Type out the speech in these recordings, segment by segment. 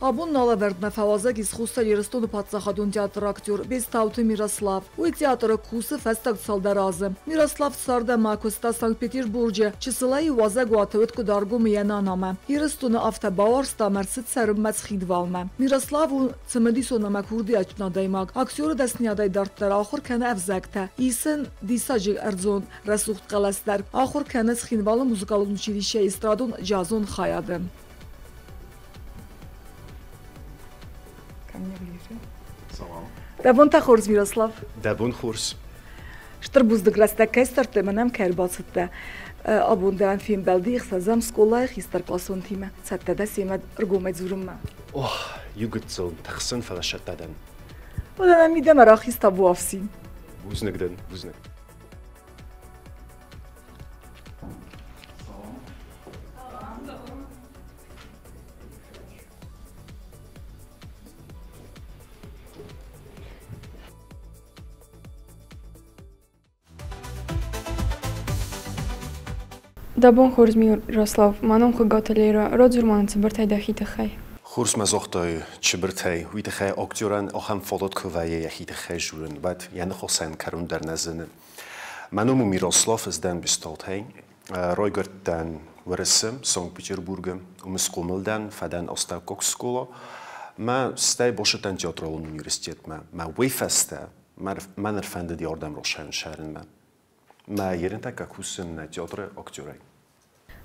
Абон нӕ алӕвӕрдмӕ фӕуазӕг ис Хуссар Ирыстоны паддзахадон театры актер Бестауты Мирослав. Уый театры кусы фӕстаг цалдӕр азы. Мирослав цард ӕмӕ куыста Санкт-Петербурджы. Чысылӕй уазӕгуаты уыд Къуыдаргомы йӕ нанамӕ. Ирыстоны афтӕ бауарзта ӕмӕ ӕрцыд цӕрынмӕ Цхинвалмӕ. Мирослав у цымыдисон ӕмӕ курдиатджын адӕймаг. Актеры дӕсныйадӕй дарддӕр ахуыр кӕны ӕвзӕгтӕ. Ис ын диссаджы ӕрдзон рӕсугъд хъӕлӕс дӕр. Ахуыр кӕны Цхинвалы музыкалон училищӕйы эстрадон-джазон хайады. Ко мне ближе. Салам. Дӕ бонтӕ хорз, Мирослав. Дӕ бон хорз. Стыр бузныг рӕстӕг кӕй ссардтай мӕ нӕм кӕй ӕрбацыдтӕ. Абон дӕм фембӕлди ӕхсӕзӕм скъолайы хистӕркъласонтимӕ. Цӕттӕ дӕ семӕ ӕргомӕй дзурынмӕ? Ох, иу гыццыл тыхсын, фӕлӕ сӕттӕ дӕн. Уӕдӕ нӕ мидӕмӕ рахиз табуафси. Бузныг дӕн, бузныг. Дӕ бон хорз, Мирослав, мӕ ном Хуыгаты Лерӕ, радзур ма нын цыбыртӕй дӕхи тыххӕй. Хорз мӕ загътай чыбыртӕй, уый тыххӕй актерӕн ахӕм фадат куы вӕййы йӕхи тыххӕй дзурын, уӕд йӕ ныхасӕн кӕрон дӕр нӕ зыны. Мӕ ном у Мирослав, ӕз дӕн Бестаутӕй. Райгуырдтӕн Уӕрӕсе, Санкт-Петербургы. Уым схъомыл дӕн, фӕдӕн астӕуккаг скъола. Мӕ стӕй бацыдтӕн театралон университетмӕ. Мӕ уый фӕстӕ мӕн ӕрфӕндыди ардӕм росӕн сӕрынмӕ. Мӕ ерынтӕккӕ кусын нӕ театры актерӕй.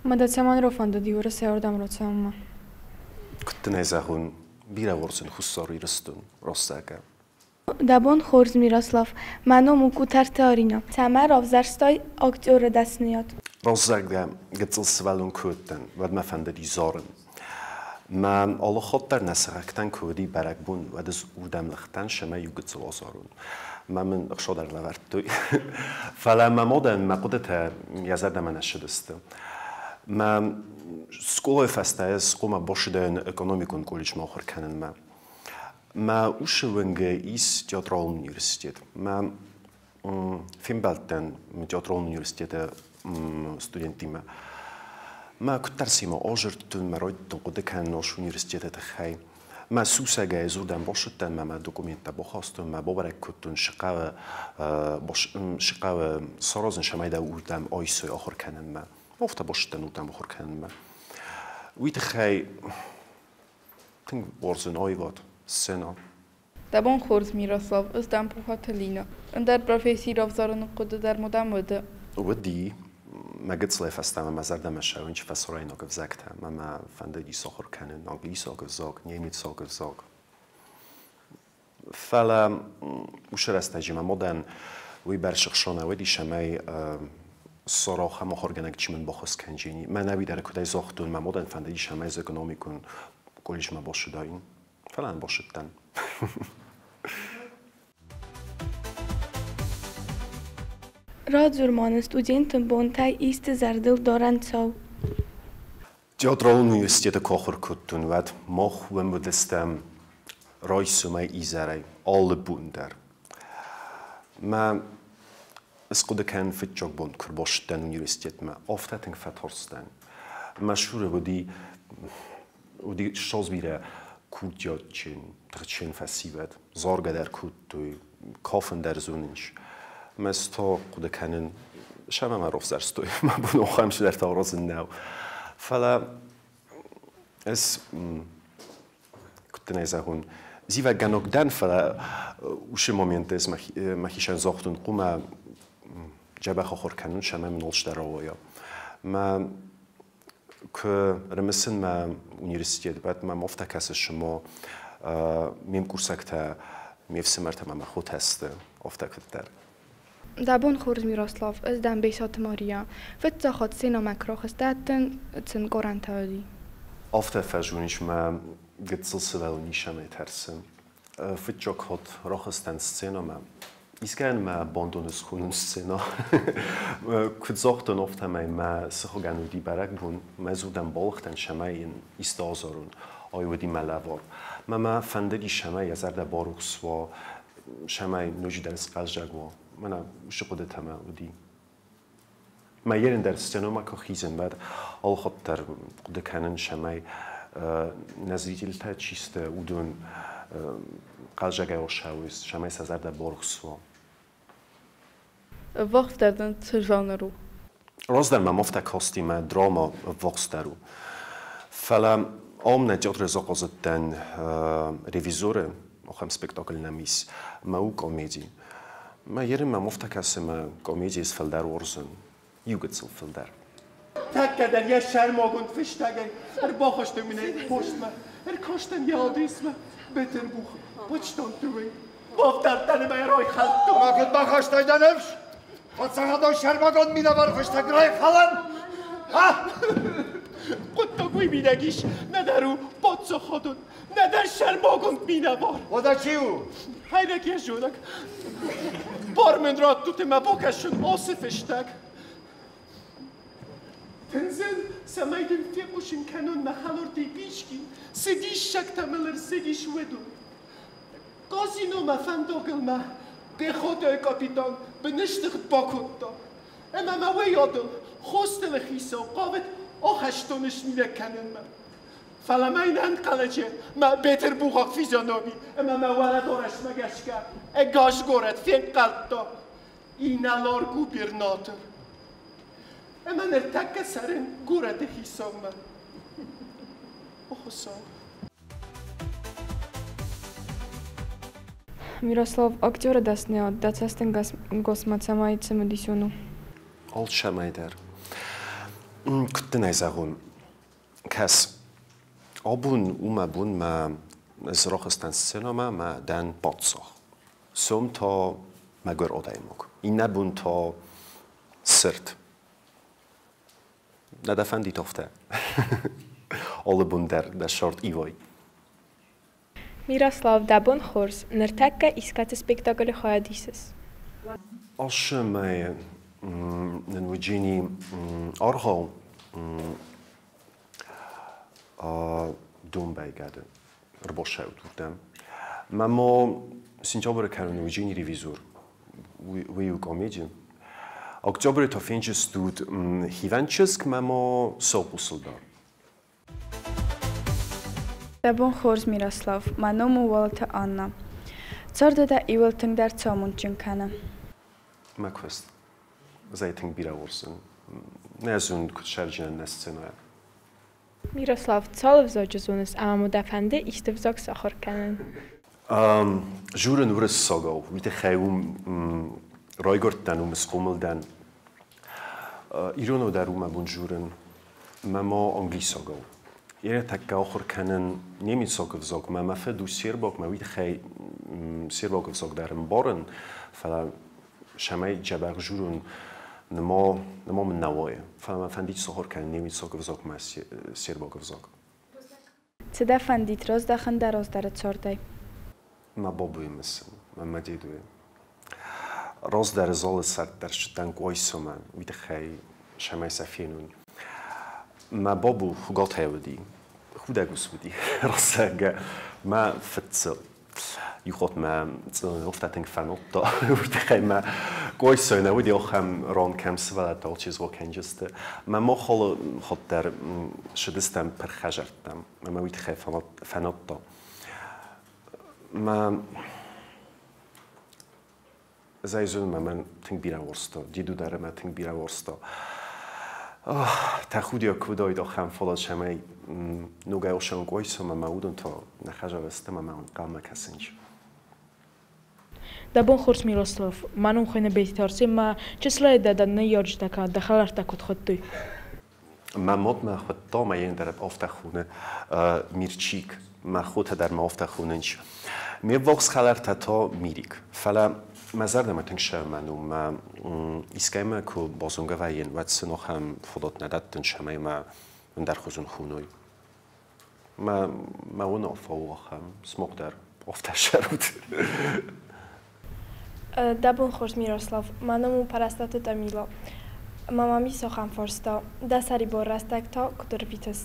Ма дӕ цӕмӕн рафӕндыди Уӕрӕсейы ардӕм рацӕуынмӕ? Куыд дын ӕй зӕгъон, бирӕ уарзын Хуссар Ирыстон, рӕстӕгӕ. Дӕ бон хорз, Мирослав. Мӕ ном у Къутӕрты Аринӕ. Цӕмӕ равзӕрстай актеры дӕсныйад? Раззаггӕ гыццыл сывӕллон куы уыдтӕн, уӕд мӕ фӕндыди зарын. Мӕ алы хатт дӕр нӕ сыхӕгтӕн куы уыди бӕрӕгбон, уӕд ӕз уырдӕм лыгътӕн, семӕ иу гыццыл азарон. Мӕ мын ӕхца дӕр лӕвӕрдтой. Фӕлӕ мӕ мадӕн мӕ хъуыдытӕ йӕ зӕрдӕмӕ нӕ ссыдысты. Мӕ скъолайы фӕстӕ ӕз хъуамӕ бацыдаин экономикон колледжмӕ ахуыр кӕнынмӕ. Мӕ усы уынгы ис театралон университет. Мӕ фембӕлдтӕн театралон университеты студенттимӕ. Мӕ куыддӕр семӕ азырдтон, мӕ райдыдтон хъуыды кӕнын нос университеты тыххӕй. Мӕ сусӕгӕй дзурдӕн бацыдтӕн, мӕ мӕ документтӕ бахастон, мӕ бабӕрӕг кодтон сыхъӕуы, сыхъӕуы саразын, цӕмӕй дӕ уырдӕм айсой ахуыр кӕнынмӕ. Афтӕ бацыдтӕн уырдӕм ахуыр кӕнынмӕ. Уый тыххӕй тынг уарзын аивад, сценӕ. Дӕ бон хорз, Мирослав, ӕз дӕм Пухаты Линӕ. Ӕндӕр професси равзарыны хъуыды дӕр ма дӕм уыд? Уыди. Мӕ гыццылӕй фӕстӕмӕ мӕ зӕрдӕмӕ ссӕуын чи фӕсарӕйнаг ӕвзӕгтӕ, ӕмӕ мӕ фӕндыди сахуыр кӕнын англисаг ӕвзаг, немыцаг ӕвзаг. Фӕлӕ уыцы рӕстӕджы мӕ мадӕн уыйбӕрц ӕхсон нӕ уыдис, ӕмӕ ссара ахӕм ахуыргӕнӕг, чи мын баххуыс кӕндзӕни. Мӕнӕуи дӕр куыдӕй загътон, мӕ мадӕн фӕндыдис, ӕмӕ ӕз экономикон колледжмӕ бацыдаин. Фӕлӕ нӕ бацыдтӕн. Радзур ма нын студенты бонтӕй исты зӕрдыл дарӕн цау. Театралон университеты куы ахуыр кодтон, уӕд мах уым уыдыстӕм райсомӕй изӕрӕй алы бон дӕр. Мӕ схъуыды кӕнын фыццаг бон куы рбацыдтӕн университетмӕ, афтӕ тынг фӕтарстӕн. Мӕ цуры уыди уыди ссӕдз бирӕ курдиатджын, тыхджын фӕсивӕд, заргӕ дӕр кодтой, кафын дӕр зонынц. Мӕ та хъуыды кӕнын, сӕмӕ мӕ равзӕрстой, мӕ бон ахӕм цыдӕртӕ аразын нӕу. Фӕлӕ ӕз, куыд дын ӕй зӕгъон, зивӕггӕнаг дӕн, фӕлӕ уыцы моменты ӕз мӕхицӕн загътон, хъуамӕ дзӕбӕх ахуыр кӕнын, цӕмӕй мын алцыдӕр рауайа. Мӕ куы рымысын мӕ университет, уӕд мӕм афтӕ кӕсы, цыма ме мкурсӕгтӕ, ме фсымӕртӕ ӕмӕ мӕ хотӕ сты, афтӕ куыддӕр. Дӕ бон хорз, Мирослав, ӕз дӕн Бесаты Мария. Фыццаг хатт сценӕмӕ куы рахызтӕн, сын къорӕнтӕ уыди. Афтӕ фӕзонис мӕ гыццыл сывӕллон ницӕмӕй тӕрсы. Фыццаг хатт рахызтӕн сценӕмӕ. Искӕйӕн мӕ бандоны схонын сценӕ. Куыд загътон, афтӕмӕй мӕ сыхагӕн уыди бӕрӕгбон, мӕ зудӕн балыгътӕн, цӕмӕй йын исты азарон. Ай уыди мӕ лӕвар. Мӕ мӕ фӕндыди, цӕмӕй йӕ зӕрдӕ барухс уа, цӕмӕй ноджыдӕр схъӕлдзӕг уа. Мӕнӕ уыцы хъуыдытӕ мӕ уыди. Мӕ ерын дӕр сценӕмӕ куы хизын, уӕд алыхатт дӕр хъуыды кӕнын, цӕмӕй Нӕ зрительтӕ чи сты, уыдон хъӕлдзӕгӕй ссӕуынц, цӕмӕй сӕ зӕрдӕ барухс уа. Ӕввахсдӕр дын цы жанр у? Раздӕр мӕм афтӕ касти, мӕ драма ӕввахсдӕр у. Фӕлӕ ам нӕ театры захъазыдтӕн «Ревизоры», ахӕм спектакль нӕм ис, мӕ у комеди. Мӕ ерын мӕм афтӕ кӕсы, мӕ комеди ӕз фылдӕр уарзын, иу гыццыл фылдӕр. Тӕккӕ дӕр йӕ сӕрмагонд фыстӕгӕй ӕрбахастой мын ӕй постмӕ. Ӕркастӕн йӕ адресмӕ Бетъырбух, почтамты уый. Бафтардтӕн ӕмӕ йӕ райхӕлдтон. Ӕмӕ куыд бахастай дӕ ныфс? Паддзахадон сӕрмагонд минӕвар фыстӕг райхалӕн? Ха? Хъуыддаг уый мидӕг ис, нӕдӕр у паддзахадон, нӕдӕр сӕрмагонд минӕвар. Уӕдӕ чи у? Хӕйрӕг йӕ зонӕг. Бар мын раттут ӕмӕ бакӕсын ацы фыстӕг. Тындзын, цӕмӕй дын фехъусын кӕнон мӕ хӕлар Тепичкин, цы диссӕгтӕ мыл ӕрцыдис, уыдон. Казиномӕ фӕндагыл мӕ пехотӕйы капитан быныстыгъд бакодта. Ӕмӕ мӕ уый адыл хостелы хицау хъавыд ахӕстоны смидӕг кӕнынмӕ. Фӕлӕ мӕ ӕнӕнхъӕлӕджы мӕ бетъырбухаг физиономи ӕмӕ мӕ уӕлӕдарӕсмӕ гӕсгӕ ӕгас горӕт фенхъӕлдта инӕлар-губернатор. Ӕмӕ ныртӕккӕ цӕрын горӕты хицаумӕ. О Хуыцау! Мирослав, актеры дӕсныйад дӕ цӕстӕнгасмӕ цӕмӕй цымыдисон у? Алцӕмӕй дӕр. Куыд дын ӕй зӕгъон? Кӕс, абон у мӕ бон мӕ ӕз рахызтӕн сценӕмӕ мӕ дӕн паддзах. Сом та мӕгуыр адӕймаг. Иннӕ бон та сырд. Нӕ дӕ фӕндид афтӕ? Алы бон дӕр дӕ сӕрд ивай. Мирослав, дӕ бон хорз! Ныртӕккӕ искӕцы спектаклы хайад исыс? Ацы мӕй нын уыджени аргъау домбай гӕды ӕрбассӕут уырдӕм. Мӕ ма сентябры кӕрон уыджени ревизор. Уый у комеди. Октябры та фенджыстут хивӕнд чызг мӕ ма саухъусыл дӕр. Дӕ бон хорз, Мирослав! Мӕ ном у Уалыты Анна. Царды дӕ иууыл тынгдӕр цы амондджын кӕны? Мӕ куыст. Ӕз ӕй тынг бирӕ уарзын. Нӕ зонын, куыд сӕрджынӕн нӕ сценӕйӕ. Мирослав, цал ӕвзаджы зоныс ӕмӕ ма дӕ фӕнды исты ӕвзаг сахуыр кӕнын? Журын уырыссагау. Уый тыххӕй уым райгуырдтӕн, уым схъомыл дӕн. Иронау дӕр у мӕ бон журын. Мӕ ма англисагау. Йе тӕккӕ ахуыр кӕнын немыцаг ӕвзаг. Мӕ мӕ фыд у сербаг, мӕ уый тыххӕй сербаг ӕвзаг дӕр ӕмбарын, фӕлӕ цӕмӕй дзӕбӕх журон, нырма, нырма мын нӕ уайы. Фӕлӕ мӕ фӕндид сахуыр кӕнын немыцаг ӕвзаг мӕ сербаг ӕвзаг. Цы дӕ фӕндид раздӕхын дӕ раздӕры цардӕй? Мӕ бабуйы мысын, мӕ мӕ дедуйы. Раздӕры залы цард дӕр ссыдтӕн Къуайсомӕ, уый тыххӕй цӕмӕй сӕ фенон. Мӕ бабу Хуыгатӕй уыди, худӕг ус уыди, рацӕггӕ мӕ фыдцыл. Иу хатт мӕ афтӕ тынг фӕнадта, уый тыххӕй мӕ Къуайсойы нӕ уыди ахӕм ран, кӕм сывӕллӕттӕ алчи кӕнджысты. Мӕ махалы хатт дӕр ссыдыстӕм пырх хӕдзӕрттӕм, ӕмӕ уый тыххӕй фӕнадта. Мӕ ӕз ӕй зонын, мӕ мӕн тынг бирӕ уарзта, деду дӕр мӕ тынг бирӕ уарзта. Тӕхудиаг куы уыдаид ахӕм фадат, цӕмӕй ногӕй ӕхсӕн Къуайсомӕ ӕмӕ уыдон та нӕ хӕдзары сты ӕмӕ мӕ ӕнхъӕлмӕ кӕсынц. Дӕ бон хорз, Мирослав! Мӕ ном хуыйны Бетиты Арсен ӕмӕ чысылӕй дӕ дӕ ныййарджытӕ кӕнӕ дӕ хӕлӕрттӕ куыд хуыдтой? Мӕ мад мӕ хуыдта, мӕ йын дӕр афтӕ хуны Мирчик. Мӕ хотӕ дӕр мӕ афтӕ хонынц. Ме ввахс хӕлӕрттӕ та Мирик. Фӕлӕ мӕ зӕрдӕмӕ тынг сӕлмӕн у, мӕ искӕимӕ куы базонгӕ вӕййын, уӕд сын ахӕм фадат нӕ дӕттын, цӕмӕй мӕ ӕндӕрхуызон хоной. Мӕ, мӕ уынаффӕ у ахӕм, смог дӕр афтӕ ссарут. Дӕ бон хорз, Мирослав! Мӕ ном у Пӕрӕстаты Тамила. Мӕ мам ис ахӕм фарста: Дӕ сӕрибар рӕстӕг та куыд ӕрвитыс?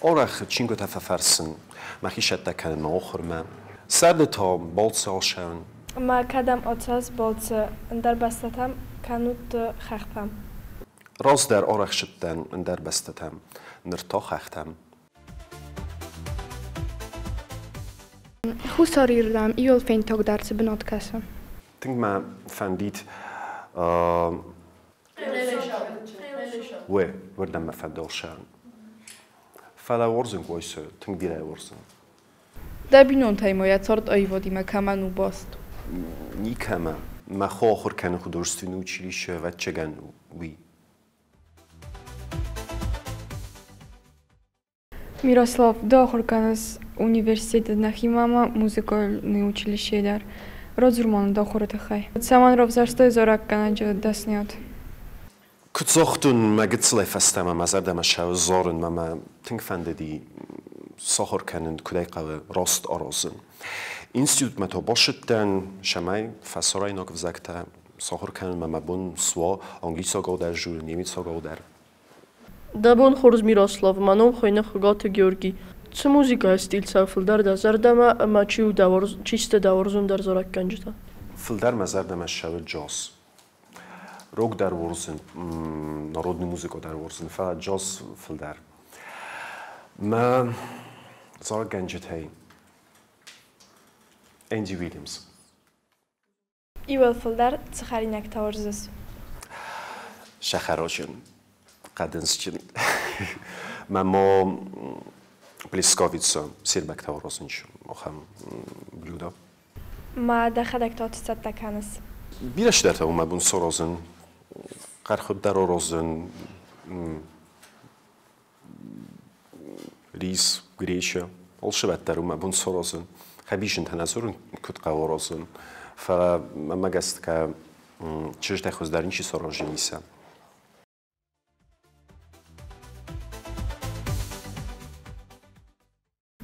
Арӕх чингуытӕ фӕфӕрсын, мӕхи цӕттӕ кӕнын мӕ ахуырмӕ. Сӕрды та балцы ацӕуын. Ма кӕдӕм ацӕуыс балцы? Ӕндӕр бӕстӕтӕм кӕнут хӕхтӕм? Раздӕр арӕх цыдтӕн ӕндӕр бӕстӕтӕм, ныр та хӕхтӕм. Хуссар Иры дӕм иууыл фендтагдӕр цы бынат кӕсы? Тынг мӕ фӕндид уе, уырдӕм мӕ фӕндыл ссарын. Фӕлӕ уарзын Къуайса, тынг бирӕ уарзын. Дӕ бинонтӕй ма йӕ цард аивадимӕ кӕмӕн у баст? Никӕмӕ. Мӕ хо ахуыр кӕны художественный училище, ӕвӕццӕгӕн, уый. Мирослав, ды ахуыр кӕныс университеты нӕхимӕ ӕмӕ музыкальный училищейы дӕр. Радзур ма нын дӕ ахуыры тыххӕй. Цӕмӕн равзӕрстай зарӕггӕнӕджы дӕсныйад? Куыд загътон, мӕ гыццылӕй фӕстӕмӕ мӕ зӕрдӕмӕ ссӕуы зарын, мӕ мӕ тынг фӕндыди сахуыр кӕнын, куыд ӕй хъӕуы раст аразын. Институтмӕ та бацыдтӕн, цӕмӕй фӕсарӕйнаг ӕвзӕгтӕ сахуыр кӕнын мӕ мӕ бон суа англисагау дӕр дзурын, немыцагау дӕр. Дӕ бон хорз, Мирослав, мӕ ном хуыйны Хуыгаты Георги. Цы музыкӕйы стиль цӕуы фылдӕр дӕ зӕрдӕмӕ ӕмӕ чи у дӕ чи сты дӕ уарзондӕр зарӕггӕнджытӕ? Фылдӕр мӕ зӕрдӕмӕ ссӕуы джаз. Рок дӕр уарзын, народный музыка дӕр уарзын, фӕлӕ джаз фылдӕр. Мӕ зарӕггӕнджытӕй Энди Уильямс. Иууыл фылдӕр цы хӕринӕгтӕ уарзыс? Сахароджын, хъӕдындзджын. Мӕ мо плесковица, сербӕгтӕ уарзынц ахӕм блюдо. Ма дӕхӕдӕг та цы цӕттӕ кӕныс? Бирӕ цыдӕртӕ у мӕ бон саразын. Хъӕрхуд дӕр аразын, рис, греча. Алцыппӕт дӕр у мӕ бон саразын. Хӕбизынтӕ нӕ дзурын, куыд хъӕуы аразын. Фӕлӕ мӕнмӕ гӕсгӕ чызджытӕй хуыздӕр ничи саразы ницы.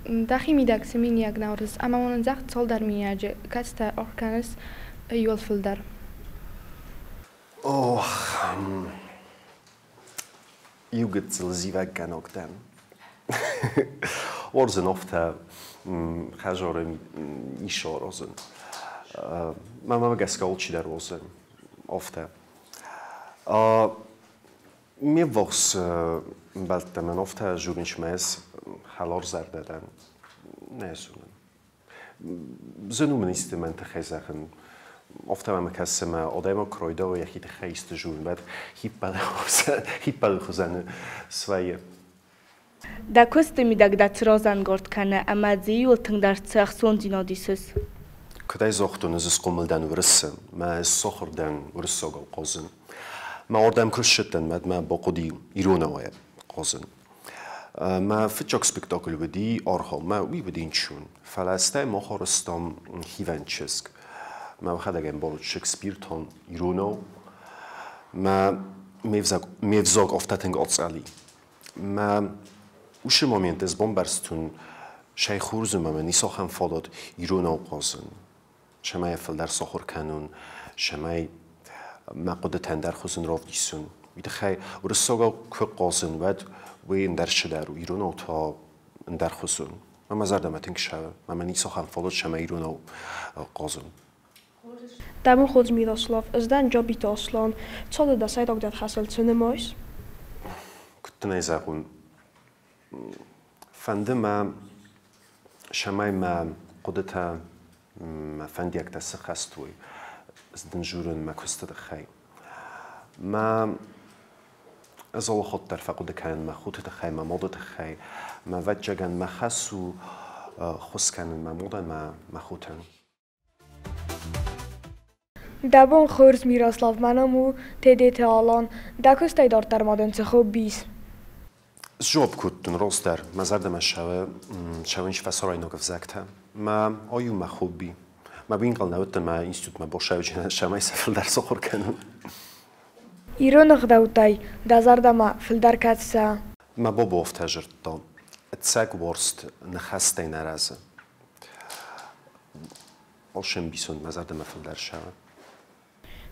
Дӕхи мидӕг цы миниуӕг нӕ уарзыс ӕмӕ ма нын зӕгъ цалдӕр миниуӕджы, кӕцытӕ аргъ кӕныс иууыл фылдӕр? Ох, иу гыццыл зивӕггӕнаг дӕн. Уарзын афтӕ хӕдзары ис аразын. Мӕнмӕ гӕсгӕ алчидӕр уарзы афтӕ. Ме ввахс ӕмбӕлттӕ мӕн афтӕ дзурынц, мӕ ӕз хӕларзӕрдӕ дӕн. Нӕ зонын. Зын у мын исты мӕн тыххӕй зӕгъын. Афтӕ мӕм кӕсы, ӕмӕ адӕймаг куы райдайа йӕхи тыххӕй исты дзурын, уӕд хиппӕлы хуызӕн свӕййы. Дӕ куысты мидӕг дӕ цы разӕнгард кӕны ӕмӕ дзы иууыл тынгдӕр цы ӕхцондзинад исыс? Куыд ӕй загътон, ӕз схъомыл дӕн Уырысы, мӕ ӕз сахуыр дӕн уырыссагау хъазын. Мӕ ардӕм куы ссыдтӕн, уӕд мӕ бахъуыди иронау хъазын. Мӕ фыццаг спектакль уыди аргъау, мӕ уый уыди нчун. Фӕлӕ стӕй мах арӕзтам хивӕнд чызг. Мӕ мӕхӕдӕг ӕмбарут Шекспир та иронау. Мӕ ме взаг афтӕ тынг ацъӕли. Мӕ уыцы момент ӕз бамбӕрстон, сӕй хорз у мӕ ницахӕм фадат иронау хъазын. Цӕмӕй фылдӕр сахуыр кӕнон, цӕмӕй мӕ хъуыдытӕ ӕндӕр хуызӕн равдисон. Уый тыххӕй уырыссагау куы хъазын, уӕд уый ӕндӕр цыдӕр у, иронау та ӕндӕр хуызӕн. Мӕ мӕ зӕрдӕмӕ тынг цӕуы, мӕ ницахӕм фадат, цӕмӕй иронау хъазын. Дӕ бон хорз, Мирослав, ӕз дӕн Джабиты Аслан. Цал у дӕ сӕйрагдӕр хӕсыл, цы нымайыс? Куыд дын ӕй зӕгъон, фӕнды мӕ, цӕмӕй мӕ хъуыдытӕ, мӕ фӕндиӕгтӕ сыххӕст уой, ӕз дын дзурын мӕ куысты тыххӕй. Мӕ ӕз алыхатт дӕр фӕхъуыды кӕнын мӕ хоты тыххӕй, мӕ мады тыххӕй. Мӕ ӕвӕццӕгӕн, мӕ хӕс у ххуыс кӕнын мӕ мадӕн, мӕ хотӕн. Дӕ бон хорз, Мирослав, мӕ ном у Тедеты Алан. Дӕ куыстӕй дарддӕр ма дын цы хобби ис? Сжоб кодтон растдӕр, мӕ зӕрдӕмӕ цӕуынц фӕсарӕйнаг ӕвзӕгтӕ. Мӕ ай у мӕ хобби. Мӕ бинхъӕл нӕ уыдтӕн мӕ институтмӕ бацӕуджынӕн, цӕмӕй сӕ фылдӕр сахуыр кӕнон. Ирон ӕгъдӕуттӕй дӕ зӕрдӕмӕ фылдӕр кӕцы цӕуы? Мӕ бабу афтӕ дзырдта, ӕцӕг уарзт ныхӕстӕй нӕ рӕзы. Алцы ӕмбисонд мӕ зӕрдӕмӕ фылдӕр цӕуы.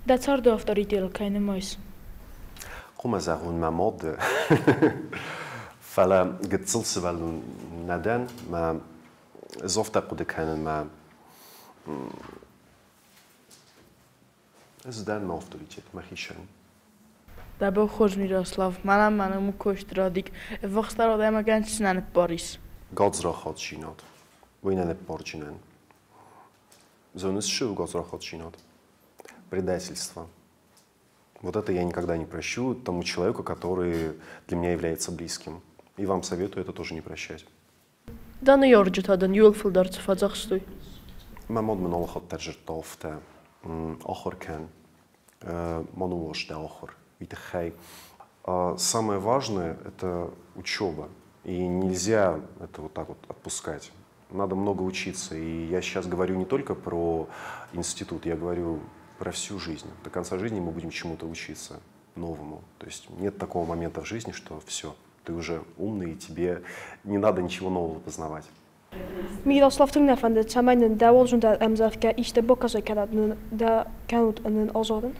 Дӕ царды авторитетыл кӕй нымайыс? Хъуамӕ зӕгъон мӕ мад, фӕлӕ гыццыл сывӕллон нӕ дӕн, мӕ ӕз афтӕ хъуыды кӕнын, мӕ ӕз дӕн мӕ авторитет мӕхицӕн. Дӕ бон хорз, Мирослав, мӕнӕн мӕ ном у Косты Радик. Ӕввахсдӕр адӕймагӕн цы нӕ ныббарис? Гадзрахатдзинад. Уый нӕ ныппарджынӕн. Зоныс, цы у гадзрахатдзинад? Предательство. Вот это я никогда не прощу тому человеку, который для меня является близким. И вам советую это тоже не прощать. Дӕ ныййарджытӕ дын иууыл фылдӕр цы фӕдзӕхстой? Мӕ мад мын алы хатт дӕр зыдта афтӕ: ахуыр кӕн, ма ныууадз дӕ ахуыр, уый тыххӕй. Самое важное – это учеба. И нельзя это вот так вот отпускать. Надо много учиться. И я сейчас говорю не только про институт, я говорю про всю жизнь. До конца жизни мы будем чему-то учиться новому. То есть нет такого момента в жизни, что все, ты уже умный, и тебе не надо ничего нового познавать. Мирослав, тынг нӕ фӕнды, цӕмӕй нын дӕ уарзондӕр ӕмдзӕвгӕ исты бакӕсай кӕнут нын азарын?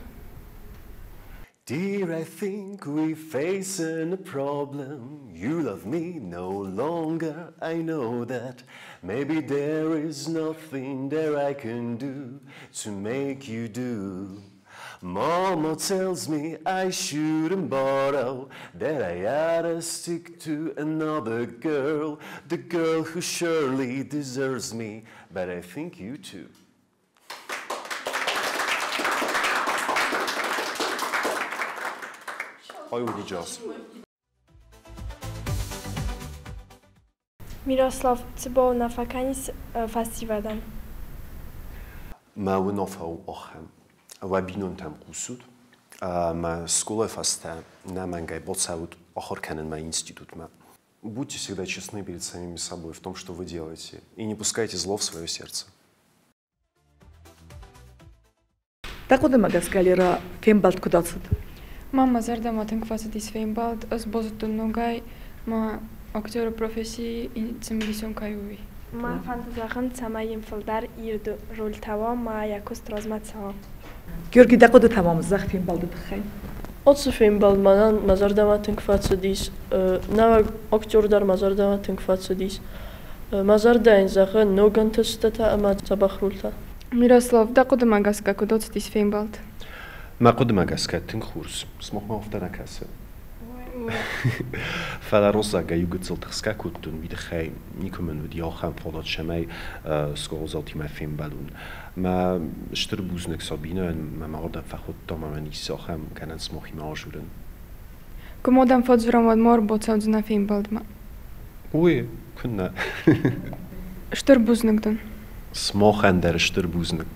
Dear, I think we're facing a problem. You love me no longer, I know that. Maybe there is nothing that I can do to make you do. Mama tells me I shouldn't borrow, that I ought to stick to another girl, the girl who surely deserves me, but I think you too. Ай уыди джаз. Мирослав, цы бауынаффӕ кӕнис фӕсивӕдӕн? Мӕ уынаффӕ у ахӕм. Уӕ бинонтӕм хъусут, ӕмӕ скъолайы фӕстӕ нӕмӕнгӕй бацӕут ахуыр кӕнынмӕ институтмӕ. Будьте всегда честны перед самими собой в том, что вы делаете, и не пускайте зло в свое сердце. Дӕ хъуыдымӕ гӕсгӕ, Лера, фембӕлд куыд ацыд? Мӕ мӕ зӕрдӕмӕ тынг фӕцыдис фембӕлд. Ӕз базыдтон ногӕй, мӕ актеры професси цымыдисон кӕй у, уый. Мӕ фӕнды зӕгъын, цӕмӕй йын фылдӕр ирд рольтӕ уа ӕмӕ йӕ куыст размӕ цӕуа. Георги, дӕ хъуыдытӕ ма мын зӕгъ фембӕлды тыххӕй. Ацы фембӕлд мӕнӕн мӕ зӕрдӕмӕ тынг фӕцыдис. Нӕуӕг актер дӕр мӕ зӕрдӕмӕ тынг фӕцыдис. Мӕ зӕрдӕ йын зӕгъы ног ӕнтыстытӕ ӕмӕ дзӕбӕх рольтӕ. Мирослав, дӕ хъуыдымӕ гӕсгӕ куыд ацыдис фембӕлд? Мӕ хъуыдымӕ гӕсгӕ тынг хорз. Сымахмӕ афтӕ нӕ кӕсы? Фӕлӕ роззагӕй иу гыццыл тыхсгӕ кодтон, уый тыххӕй никуы мын уыди ахӕм фадат, цӕмӕй скъоладзаутимӕ фембӕлон. Мӕ стыр бузныг Сабинӕйӕн, мӕ ма ардӕм фӕхуыдта ӕмӕ мӕн ис ахӕм гӕнӕн сымахимӕ азурын. Куы ма дӕм фӕдзурӕм, уӕд ма ӕрбацӕудзынӕ фембӕлдмӕ. Уый, куыннӕ. Стыр бузныг дын. Сымахӕн дӕр стыр бузныг.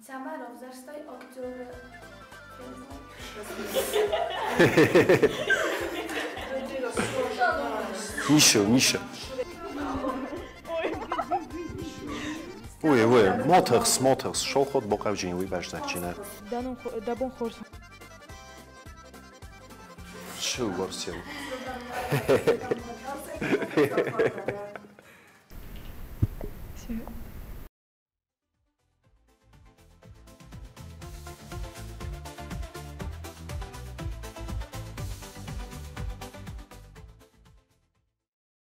Цӕмӕ равзӕрстай актеры Нишы, нишы. Ой, ой, ма тыхс, ма тыхс, шолхот бахъӕвджын уый бӕздӕгджынӕ. Дӕ бон хорз. Цы у, Арсен?